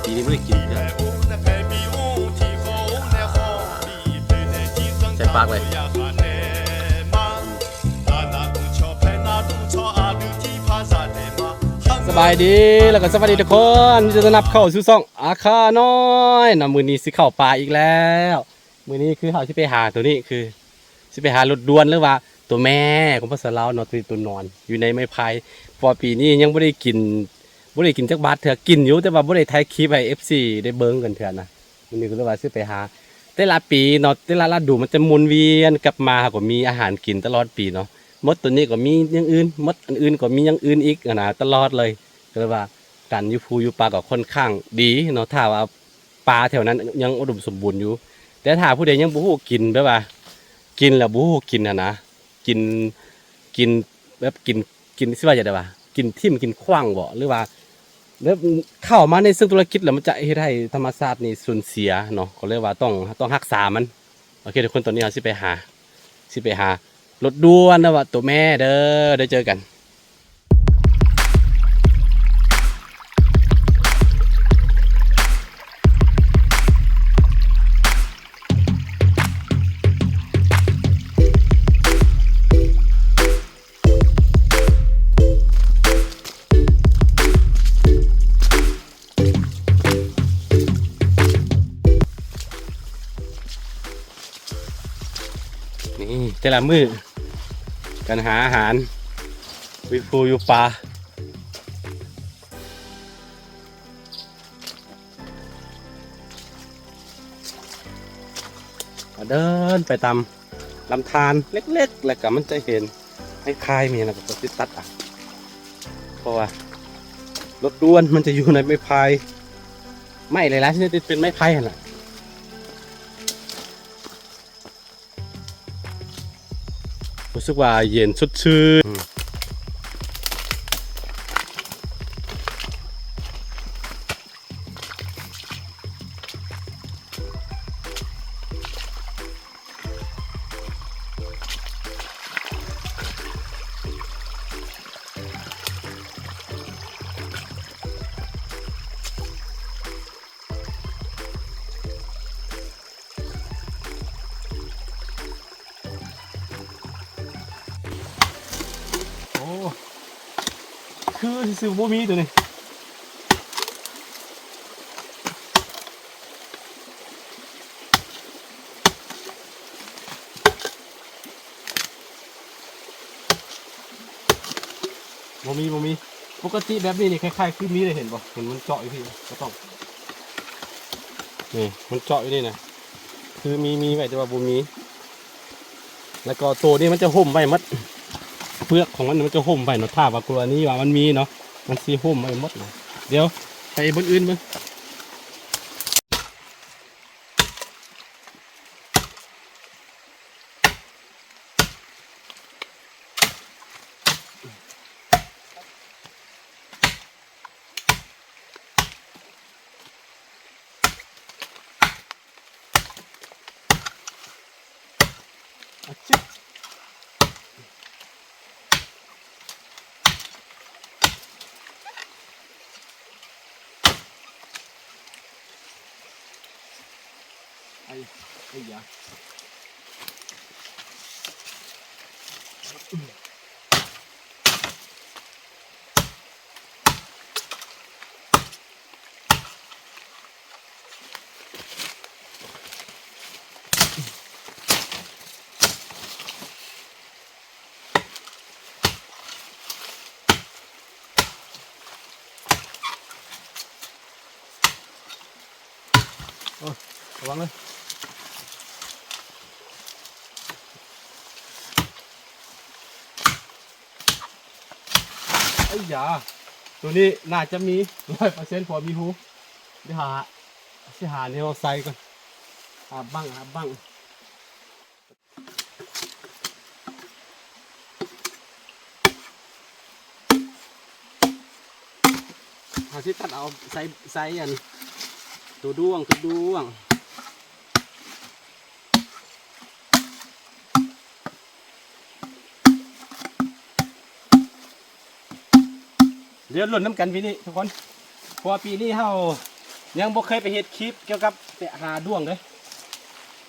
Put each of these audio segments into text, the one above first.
ກິນ ປີນີ້ບໍ່ໄດ້ກິນເທື່ອ ໃສ່ປາກເລີຍ. ສະບາຍດີ ແລ້ວກໍສະຫວັດດີທຸກຄົນ ຍິນດີຕ້ອນຮັບເຂົ້າສູ່ຊ່ອງອາຄານ້ອຍເນາະ. ມື້ນີ້ຊິເຂົ້າປ່າອີກແລ້ວ. ມື້ນີ້ຄືເຮົາຊິໄປຫາໂຕນີ້ ຄືຊິໄປຫາລົດດ່ວນ ຫຼືວ່າໂຕແມ່ຂອງພາສາລາວເນາະ ໂຕນີ້ໂຕນອນຢູ່ໃນໄມ້ໄຜ່. ເພາະວ່າປີນີ້ຍັງບໍ່ໄດ້ກິນ ບໍ່ໄດ້ກິນຈັກບາດເທື່ອ ກິນຢູ່ ແຕ່ວ່າບໍ່ໄດ້ຖ່າຍຄລິບໃຫ້ເອັຟຊີໄດ້ເບິ່ງກັນເທື່ອນະ. ມື້ນີ້ກໍເລີຍວ່າຊິໄປຫາ ແຕ່ລະປີເນາະ ແຕ່ລະລະດູມັນຈະໝູນວຽນກັບມາ ເຮົາກໍມີອາຫານກິນຕະຫຼອດປີເນາະ. ໝົດໂຕນີ້ກໍມີຢ່າງອື່ນ ໝົດອັນອື່ນກໍມີຢ່າງອື່ນອີກຫັ້ນນະ ຕະຫຼອດເລີຍ. ກໍເລີຍວ່າການຢູ່ພູຢູ່ປ່າກໍຄ່ອນຂ້າງດີເນາະ ຖ້າວ່າປ່າແຖວນັ້ນຍັງອຸດົມສົມບູນຢູ່. ແຕ່ຖ້າຜູ້ໃດຍັງບໍ່ຮູ້ກິນ ແບບວ່າກິນແລ້ວບໍ່ຮູ້ກິນຫັ້ນນະ ກິນ ກິນແບບກິນ ກິນ ຊິວ່າຈັ່ງໃດວະ ກິນຖິ້ມກິນຂວ້າງບໍ ຫຼືວ່າແບບເຂົ້າມາໃນເຊີງທຸລະກິດແລ້ວມັນຈະເຮັດໃຫ້ທຳມະຊາດນີ້ສູນເສຍເນາະ. ກໍເລີຍວ່າຕ້ອງ ຕ້ອງຮັກສາມັນ. ໂອເຄທຸກຄົນ ຕອນນີ້ເຮົາຊິໄປຫາ ຊິໄປຫາລົດດ່ວນ ຫຼືວ່າໂຕແມ່ເດີ ໄດ້ເຈີກັນ. ນີ້ແຕ່ລະມື້ ການຫາອາຫານ ຢູ່ພູຢູ່ປ່າ ເດີນໄປຕາມ ລຳທານເລັກໆ ແລ້ວກໍມັນຈະເຫັນໄມ້ພາຍມີຫຍັງ ແລ້ວກໍຊິຕັດເອົາ ເພາະວ່າລົດດ່ວນມັນຈະຢູ່ໃນໄມ້ພາຍ ໄມ້ຫຼາຍໆຊະນິດເປັນໄມ້ໄຜ່ຫັ້ນລະ. ຮູ້ສຶກວ່າເຢັນສົດຊື່ນ. ໂອ້ ຄືຊື່ໆ ບໍ່ມີໂຕນີ້ ບໍ່ມີ ບໍ່ມີ. ປົກກະຕິແບບນີ້ນີ້ ຄ້າຍໆ ຄືມີເດ້ ເຫັນບໍ່? ເຫັນມັນເຈາະຢູ່ພີ້ ກະຕ້ອງ ນີ້ ມັນເຈາະຢູ່ນີ້ນະ ຄືມີ ມີໄວ້ ແຕ່ວ່າບໍ່ມີ. ແລ້ວກໍໂຕນີ້ມັນຈະຫຸ້ມໄວ້ໝົດ ເປືອກຂອງມັນມັນຈະຫຸ້ມໄວ້ເນາະ ຖ້າວ່າກໍລະນີວ່າມັນມີເນາະ ມັນຊິຫຸ້ມໄວ້ໝົດນະ. ດຽວໄປບ່ອນອື່ນເບິ່ງ. ໄອ້ ໄອ້ຢາ ໂອ້ ລະວັງເດີ ໄອ້ຢາ ໂຕນີ້ໜ້າຈະມີ ຮ້ອຍເປີເຊັນ ເພາະມີຫູ. ດຽວຫາ ຊິຫາແນວໃສ່ກ່ອນ ຫາບັ້ງ ຫາບັ້ງ. ເຮົາຊິຕັດເອົາໃສ່ ໃສ່ອັນ ໂຕດ້ວງ ໂຕດ້ວງ ດຽວລຸ້ນນຳກັນປີນີ້ທຸກຄົນ. ເພາະວ່າປີນີ້ເຮົາຍັງບໍ່ເຄີຍໄປເຮັດຄລິບກ່ຽວກັບໄປຫາດ້ວງເດ້.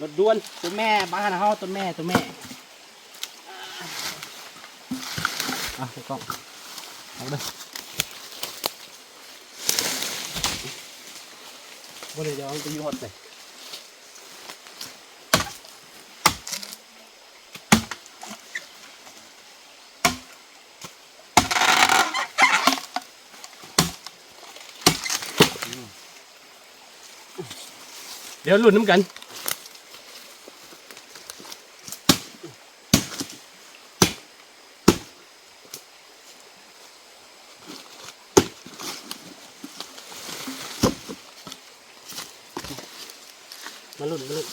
ລົດດ່ວນ ຕົວແມ່ບ້ານເຮົາ ຕົວແມ່ ຕົວແມ່. ອ່ະ ໃສ່ກ້ອງ ເອົາເດີ. ບໍ່ໄດ້ ດຽວມັນໄປຢູ່ຮອດໃສ. ດຽວລຸ້ນນຳກັນ. ມາລຸ້ນ ມາລຸ້ນ.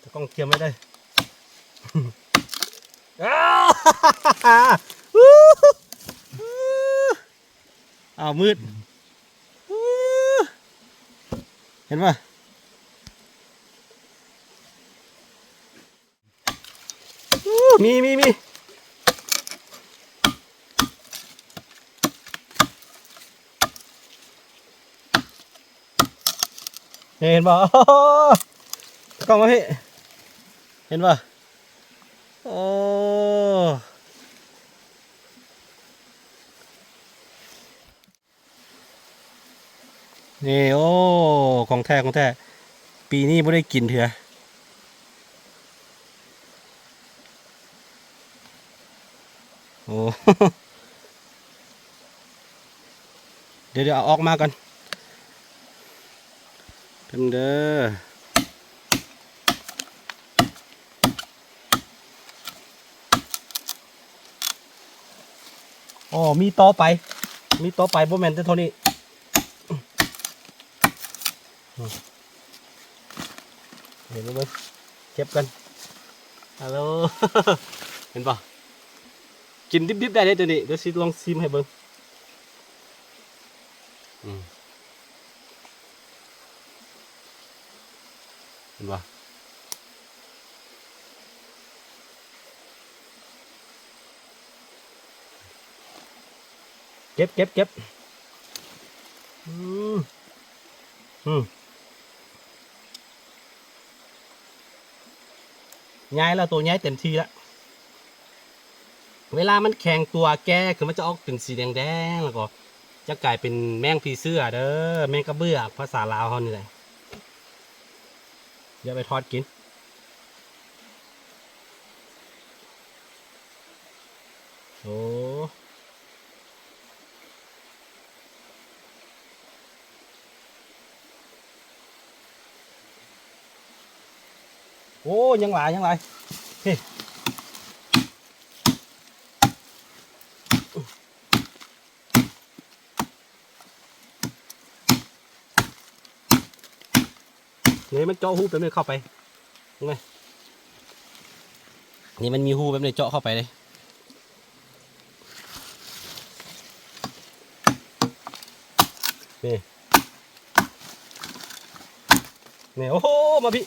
ຕາກ້ອງກຽມໄວ້ເດີ. ອ້າວ ມືດ. ເຫັນບໍ່? ມີ ມີ ມີ. ເຫັນບໍ່? ຕາກ້ອງມາພີ້ ເຫັນບໍ່? ໂອ້ ນີ້ ໂອ້ ຂອງແທ້ ຂອງແທ້ ປີນີ້ບໍ່ໄດ້ກິນເທື່ອ. ໂອ້ ດຽວ ດຽວເອົາອອກມາກ່ອນ ເບິ່ງເດີ. ອໍ ມີຕໍ່ໄປ ມີຕໍ່ໄປ ບໍ່ແມ່ນແຕ່ເທົ່ານີ້. ເຫັນບໍ່? ເກັບກັນ. ຮັລໂຫຼ ເຫັນບໍ່? ກິນດິບໆໄດ້ເດ້ໂຕນີ້. ດຽວຊິລອງຊີມໃຫ້ເບິ່ງ. ອືມ ເຫັນບໍ່? ເກັບ ເກັບ ເກັບ. ອືມ ອືມ. ໃຫຍ່ແລ້ວ ໂຕໃຫຍ່ເຕັມທີ່ແລ້ວ. ເວລາມັນແຂງຕົວແກ່ຂຶ້ນ ມັນຈະອອກເປັນສີແດງໆ ແລ້ວກໍຈະກາຍເປັນແມງຜີເສືອເດີ ແມງກະເບື້ອ ພາສາລາວເຮົານີ້ແຫຼະ. ຢ່າໄປທອດກິນ. ໂອ້ ໂອ້ ຍັງຫຼາຍ ຍັງຫຼາຍ ເຮີ້. ນີ້ມັນເຈາະຮູແບບນີ້ເຂົ້າໄປ ເຫັນໄໝ? ນີ້ມັນມີຮູແບບນີ້ເຈາະເຂົ້າໄປເດ້ ນີ້ ນີ້ ໂອ້ໂຫ ມາພີ້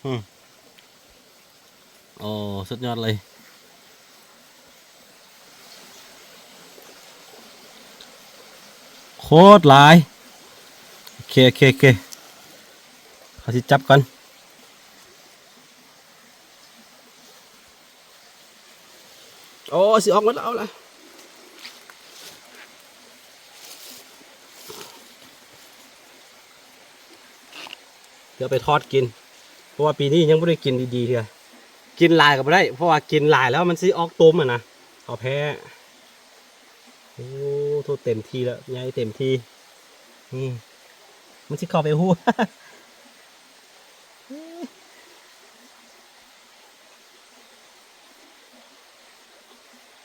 ອືມ. ໂອ້ ສຸດຍອດເລີຍ ໂຄດຫຼາຍ. ໂອເຄ ໂອເຄ ໂອເຄ ເຮົາຊິຈັບກ່ອນ. ໂອ້ ຊິອອກໝົດແລ້ວ ເອົາລະ. ດຽວໄປທອດກິນ ເພາະວ່າປີນີ້ຍັງບໍ່ໄດ້ກິນດີໆເທື່ອ. ກິນຫຼາຍກໍບໍ່ໄດ້ ເພາະວ່າກິນຫຼາຍແລ້ວມັນຊິອອກຕຸ່ມຫັ້ນນະ ເຮົາແພ້. ໂອ້ ໂຕເຕັມທີ່ແລ້ວ ໃຫຍ່ເຕັມທີ່. ນີ້ ມັນຊິເຂົ້າໄປຮູ.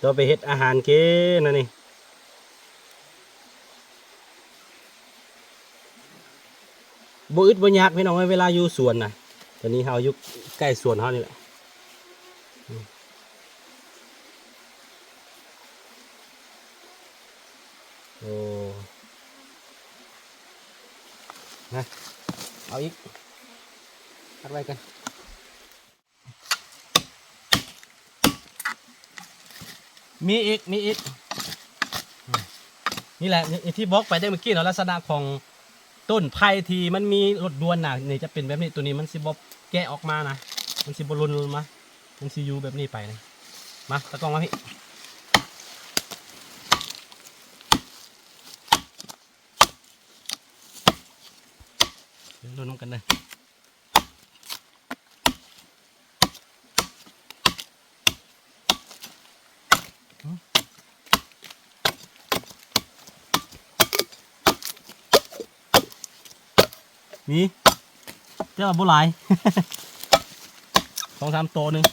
ຕ້ອງໄປເຮັດອາຫານກິນນະນີ້. ບໍ່ອຶດບໍ່ຍາກພີ່ນ້ອງເອີຍ ເວລາຢູ່ສວນນະ. ຕອນນີ້ເຮົາຢູ່ໃກ້ສວນເຮົານີ້ແຫຼະ. ອືມ ອືມ. ໂອ້ ນະ ເອົາອີກ ອັດໄວ້ກ່ອນ. ມີອີກ ມີອີກ ອືມ ນີ້ແຫຼະ ທີ່ບອກໄປແຕ່ມື້ກີ້ເນາະ ລັກສະນະຂອງຕົ້ນໄຜ່ທີ່ມັນມີລົດດ່ວນນະ ນີ້ຈະເປັນແບບນີ້ ໂຕນີ້ມັນຊິບໍ່ແກະອອກມານະ ມັນຊິບໍ່ຫຼົ່ນລົງມາ ມັນຊິຢູ່ແບບນີ້ໄປນະ. ມາ ຕາກ້ອງມາພີ້ ເບິ່ງນຳກັນເດີ. ມີ ແຕ່ວ່າບໍ່ຫຼາຍ ສອງສາມໂຕໜຶ່ງ.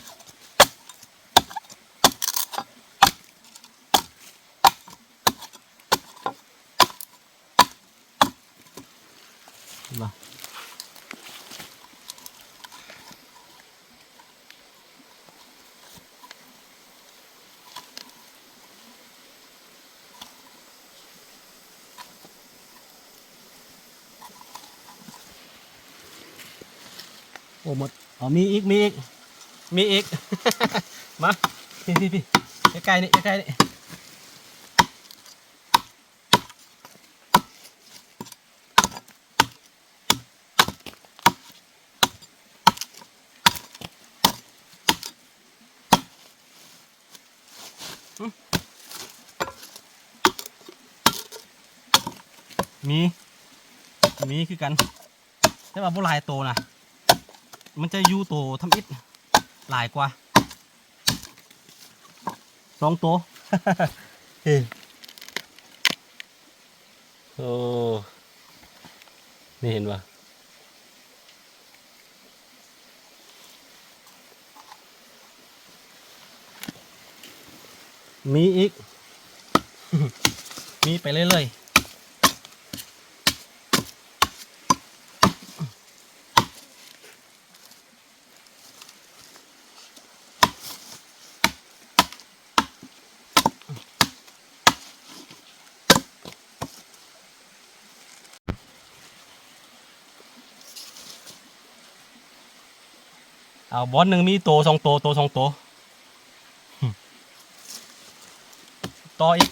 ໂອ້ ໝົດ ເອົາ ມີອີກ ມີອີກ ມີອີກ ມາ ພີ້ໆໆ ໃກ້ໆນີ້ ໃກ້ໆນີ້. ມີ ມີຄືກັນ ແຕ່ວ່າບໍ່ຫຼາຍໂຕນະ ມັນຈະຢູ່ໂຕທຳອິດຫຼາຍກວ່າ ສອງໂຕ ເອີ ໂອ້ ນີ້ເຫັນບໍ່? ມີອີກ ມີໄປເລື້ອຍໆ. ເອົາ ບ່ອນໜຶ່ງມີໂຕສອງໂຕ ໂຕສອງໂຕ ຕໍ່ອີກ.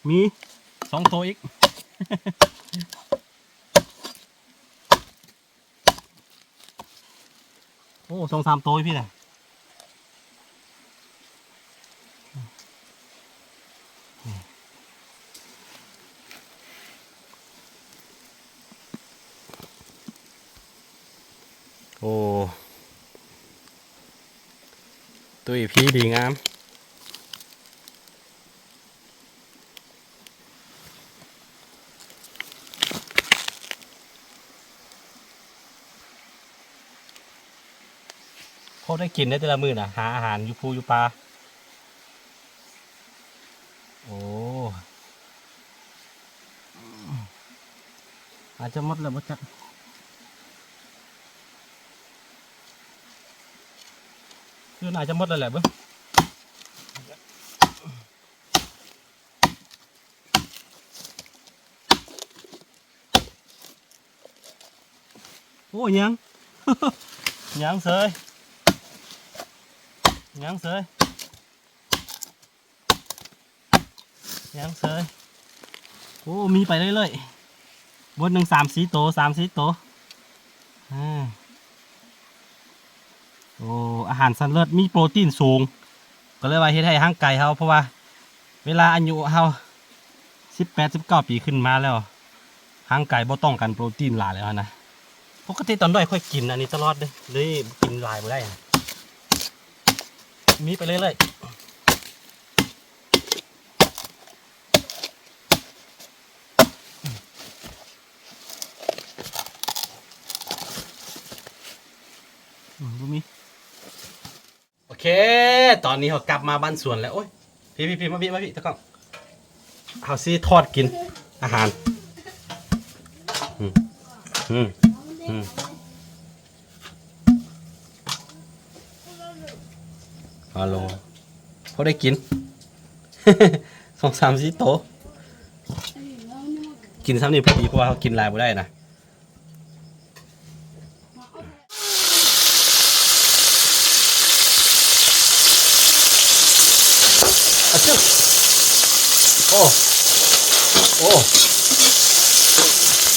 ມີສອງໂຕອີກ ໂອ້ ສອງສາມໂຕຢູ່ພີ້ນະ. ໂອ້ ຕຸ້ຍພີ້ດີງາມ. ພໍໄດ້ກິນໄດ້ແຕ່ລະມື້ນະ ຫາອາຫານຢູ່ພູຢູ່ປ່າ. ໂອ້ ອາດຈະໝົດແລ້ວບໍ່ຈັກ ຄືອາດຈະໝົດແລ້ວແຫຼະເບິ່ງ. ໂອ້ ຍັງ ຍັງເສີຍ ຍັງເສີຍ ຍັງເສີຍ. ໂອ້ ມີໄປເລື້ອຍໆ ບົດໜຶ່ງສາມສີ່ໂຕ ສາມສີ່ໂຕ. ອາ ໂອ້ ອາຫານຊັ້ນເລີດ ມີໂປຣຕີນສູງ ກໍເລີຍວ່າເຮັດໃຫ້ຮ່າງກາຍເຮົາ ເພາະວ່າເວລາອາຍຸເຮົາສິບແປດ ສິບເກົ້າປີຂຶ້ນມາແລ້ວ ຮ່າງກາຍບໍ່ຕ້ອງການໂປຣຕີນຫຼາຍແລ້ວນະ. ປົກກະຕິຕອນນ້ອຍຂ້ອຍກິນອັນນີ້ຕະຫຼອດເດ້ ເລີຍກິນຫຼາຍບໍ່ໄດ້. ມີໄປເລື້ອຍໆ. ອືມ ບໍ່ມີ. ໂອເຄ ຕອນນີ້ເຮົາກັບມາບ້ານສວນແລ້ວ. ໂອ້ຍ ພີ້ໆໆ ມາພີ້ ມາພີ້ ຕາກ້ອງ. ເຮົາຊິທອດກິນອາຫານ. ອືມ ອືມ ອືມ. ເອົາລົງ ພໍໄດ້ກິນ ສອງສາມສີ່ໂຕ ກິນຊ່ຳນີ້ພໍດີ ເພາະວ່າເຮົາກິນຫຼາຍບໍ່ໄດ້ນະ. ອະຊຶບ ໂອ້ ໂອ້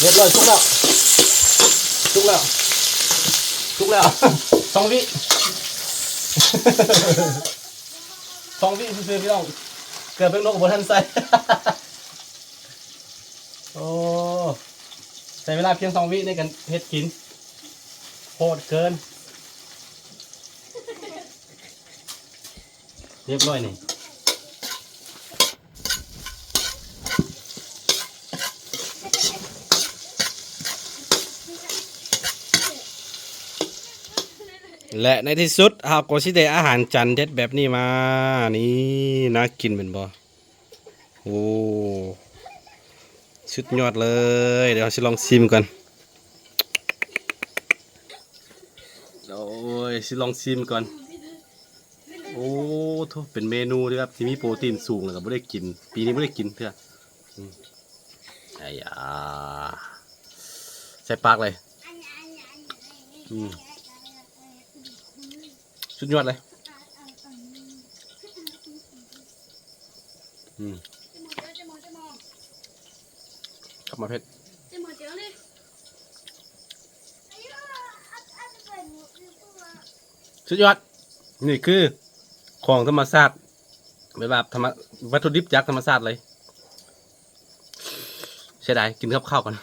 ຮຽບຮ້ອຍ ສຸກແລ້ວ ສຸກແລ້ວ ສຸກແລ້ວ ສອງວິ ສອງວິຊື່ໆ ພີ່ນ້ອງ ເກືອບເປັນນົກບໍ່ທັນໃສ່ ໂອ້ ໃຊ້ເວລາພຽງສອງວິໃນການເຮັດກິນ ໂພດເກີນ ຮຽບຮ້ອຍນີ້ ແລະ ໃນທີ່ສຸດເຮົາກໍຊິໄດ້ອາຫານຈານເດັດແບບນີ້ມາ ນີ້ ໜ້າກິນແມ່ນບໍ່? ໂອ້ ສຸດຍອດເລີຍ ດຽວເຮົາຊິລອງຊີມກ່ອນ ໂອ້ຍ ຊິລອງຊີມກ່ອນ ໂອ້ໂທ້ ເປັນເມນູທີ່ແບບທີ່ມີໂປຣຕີນສູງ ແລ້ວກໍບໍ່ໄດ້ກິນ ປີນີ້ບໍ່ໄດ້ກິນເທື່ອ ອືມ ໄອ້ຢາ ໃສ່ປາກເລີຍ ອືມ ສຸດຍອດເລີຍ ອືມ ກັບມາເຜັດ ສຸດຍອດ ນີ້ຄືຂອງທຳມະຊາດ ແບບວ່າທຳມະ ວັດຖຸດິບຈາກທຳມະຊາດເລີຍ ເສຍດາຍ ກິນກັບເຂົ້າກ່ອນ.